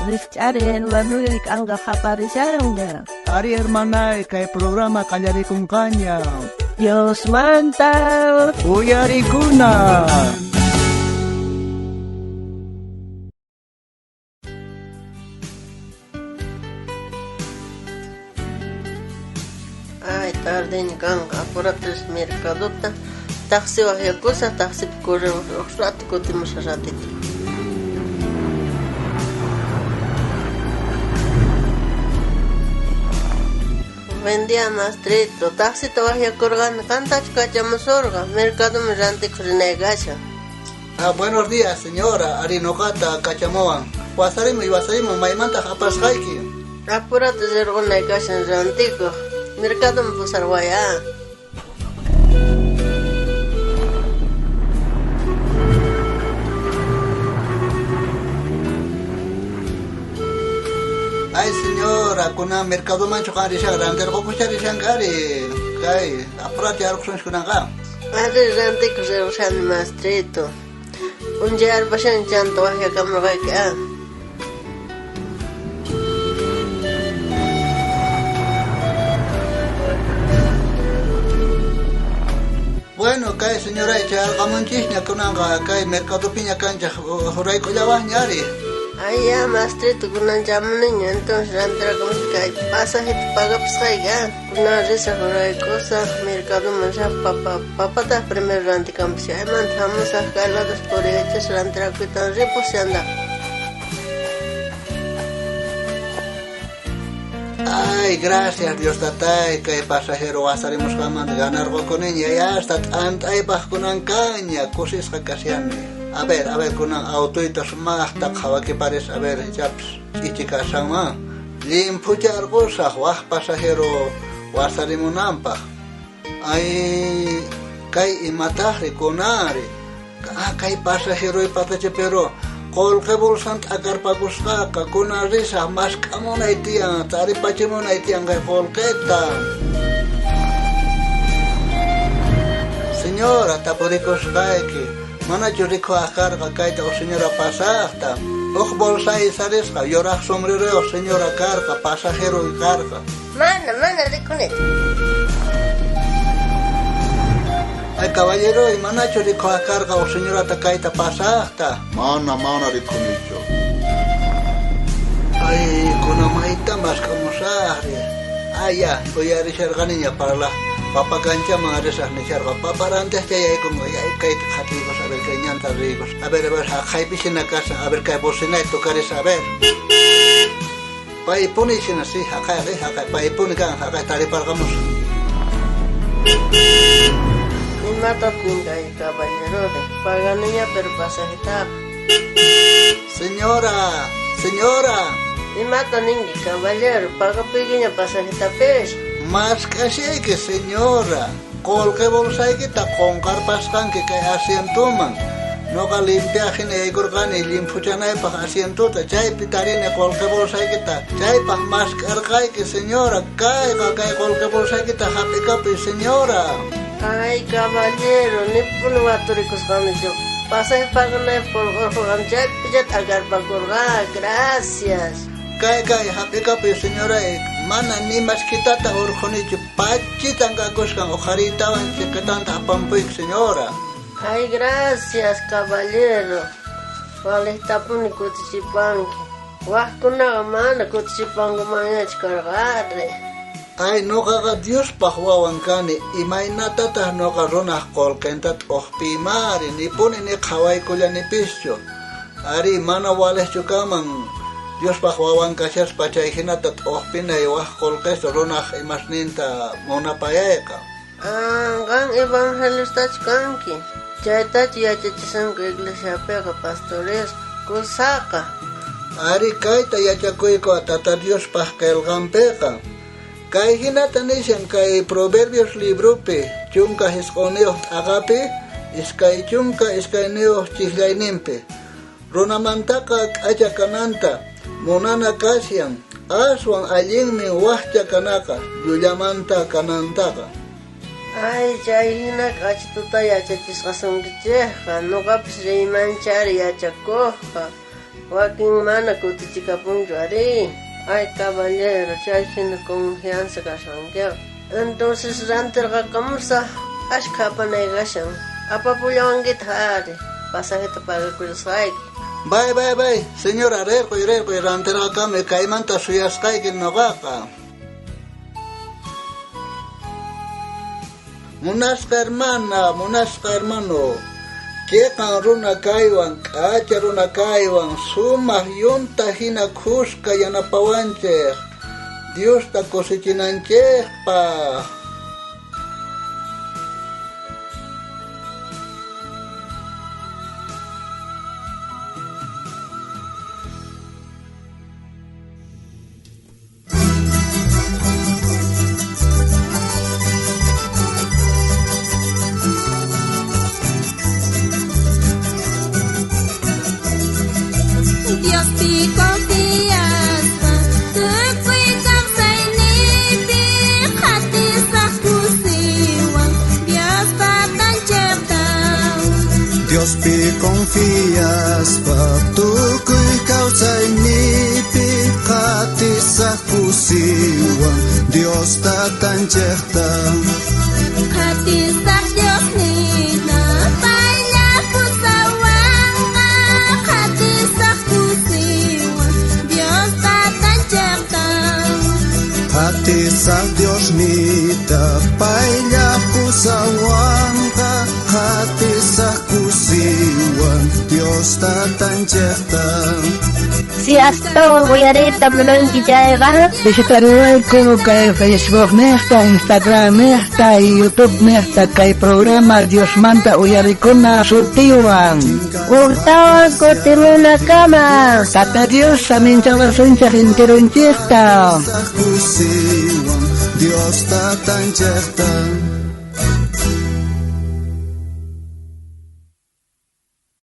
Rikch'ari hermanoy k'anqa qaparishanqa. Ari hermanay, kay programa qallarikunqaña. Diosmanta Uyarikuna. Ay, tardeña kanqa, apuratis mercadota taxi waqyakusaq, taxipi corremos uj rato kutimusaq ratito. Buen día, mastrito. Taxita waqyakurqani, qantachu kachamusurqa? Mercadoman rantikuq rinay kashan. Ah, buenos días, señora. Ari noqata kachamuwan. Wasarimuy, wasarimuy, maymantaq apasqayki? Apurata rirqunay kashan rantikuq. Mercadoman pusarway, ah. Ay, señora, kunan mercadomanchu qan rishan, rantirqukusha rishanqa ari. Kay, apurata yarqusunchik kunanqa. Ari rantikuq rirqushani, mastrito. P'unchay arpashani chanta waqyakamurqayki, ah. Bueno, kay señora chayarqamunchikña kunanqa kay mercadopiña kanchik hurayk'ullawaqña ari. Ay, ya, mastrito, kunan chamuniña, entonces rantirakamusaq kay pasajeta pagapusqayki, ah. Kunan risaq hurayk'usaq mercadoman risaq papa papata primero rantikamusaq chaymanta hamusaq kay lados puriyachasaq rantirakuytawan ripusaq chanta. Ay, gracias Dios tatay, kay pasajero wasarimusqanmanta ganarqukuniña, ya hasta t'ant'aypaq kunan kanña, kusisqa kashani. A ver, a ver, kunan autoyta sumaqta qhawakiparis, a ver, ichapis ch'ichi kashanman. Llimphucharqusaq waj pasajero wasarimunanpaq. Ay, kay imataqri kunanri. Ah, kay pasajeroypatacha pero qolqe bolsanta t'akarpakusqaqa, kunan risaq mask'amunay tiyan, taripachimunay tiyan kay qolqeta. Señora, tapurikusqayki, manachu rikuwaq karqa kayta uj señora pasaqta? Uj bolsay sarisqa, yuraq sombreroyuq señora karqa, pasajeroy karqa. Mana, mana rikunichu. Ay, caballero, manachu rikuwaq karqa uj señorata kayta pasaqta? Mana, mana rikunichu. Ay, kunan mayta mask'amusaqri. Ay, ya, uyarisharqaniña parlaq. Papa kanchaman risaq nisharqa. Papa rantiq chayaykunqa, yay, kayta qhatiykus, a ver, kay ñanta riykus. A ver, a ver, haqaypi hina kashan, a ver, kay bocinayta tocaris, a ver. Paypuni hina, sí, haqayqa, haqay, paypuni kan, haqay tariparqamusaq. Imatataq ninki, caballerori? Paganiña, pero pasajetaqa. Señora, señora. Imata ninki, caballero? Pagapuykiña pasajetapis. Mask'ashayki, señora. Qolqe bolsaykita qonqarpasqanki kay asientoman. Noqa limpiaq hina yaykurqani llimphuchanaypaq asientota, chaypi tarini qolqe bolsaykita. Chaypaq mask'arqayki, señora. Kayqa kay qolqe bolsaykita hap'ikapuy, señora. Ay, caballero, nipuni waturikusqanichu. Pasaje paganaypaq qolqorqan chaypicha t'akarpakurqa. Gracias. Kay kay hap'ikapuy, señora. Mana ni maskitata urqhunichu, pachitan kakusqan uqhariytawan chiqitanta apampuyki, señora. Ay, gracias, caballero. Waliqtapuni kutichipanki. Wajkunaqa mana kutichipankumanñachu karqari. Ay, noqaqa Diospaq wawan kani, imaynatataq noqa runaq qolqenta t'uqpiymari, nipuni ni qhawaykullanipischu. Ari, mana waliqchu kanman Diospaq wawan kashaspa chay hinata t'uqpinay waj qolqesta runaq imasninta munapayayqa. Ah, qan evangelistachu kanki? Chaytachu yachachisunku iglesiapiqa pastores kusaqa. Ari, kayta yachakuyku Tata Diospaq qelqanpiqa. Kay hinata nishan kay Proverbios libropi 19 t'aqapi 22 chiqllayninpi. Runamantaqa k'acha kananta munana kashan, aswan allinmi wajcha kanaqa llullamanta kanantaqa. Ay, chay hina k'achituta yachachisqasunkichikqa, nuqapis riymanchari yachakuqqa. Wakin mana kutichikapunchu ari. Ay caballero, chay hina confianza kashankiqa. Entonces rantirqakamusaq ashkha apanay kashan. Apapullawankitaq ari. Pasajeta pagakullasqayki. Bay, bay, bay, señora, rirquy, rirquy, rantirqakami kaymanta suyasqayki noqaqa. Munasqa hermana, munasqa hermano, chiqan runa kaywan, k'acha runa kaywan, sumaq yunta hina khuska yanapawanchej, Diosta kusichinanchejpaj. Diospi confiaspa, tukuy kawsayniypi qatisaq kusiwan, Diospa tanchejta. Diospi confiaspa, tukuy kawsayniypi qatisaq kusiwan, Dios tatanchejta. Qatisaq Diosniyta, paylla pusawanqa, qatisaq kusiwan, Dios tatanchejta. Qatisaq Diosniyta, paylla pusawanqa, qatisaq kusiwan, Dios tatanchejta. Si astawan uyariyta munanki chayqa, Visitariwayku kay Facebook nejta, Instagram nejta y YouTube nejta kay programa Diosmanta uyarikuna sutiwan. Ujtawan kutimunakama. Tata Dios saminchawasunchej enteronchejta. Kusiwan, Dios tatanchejta.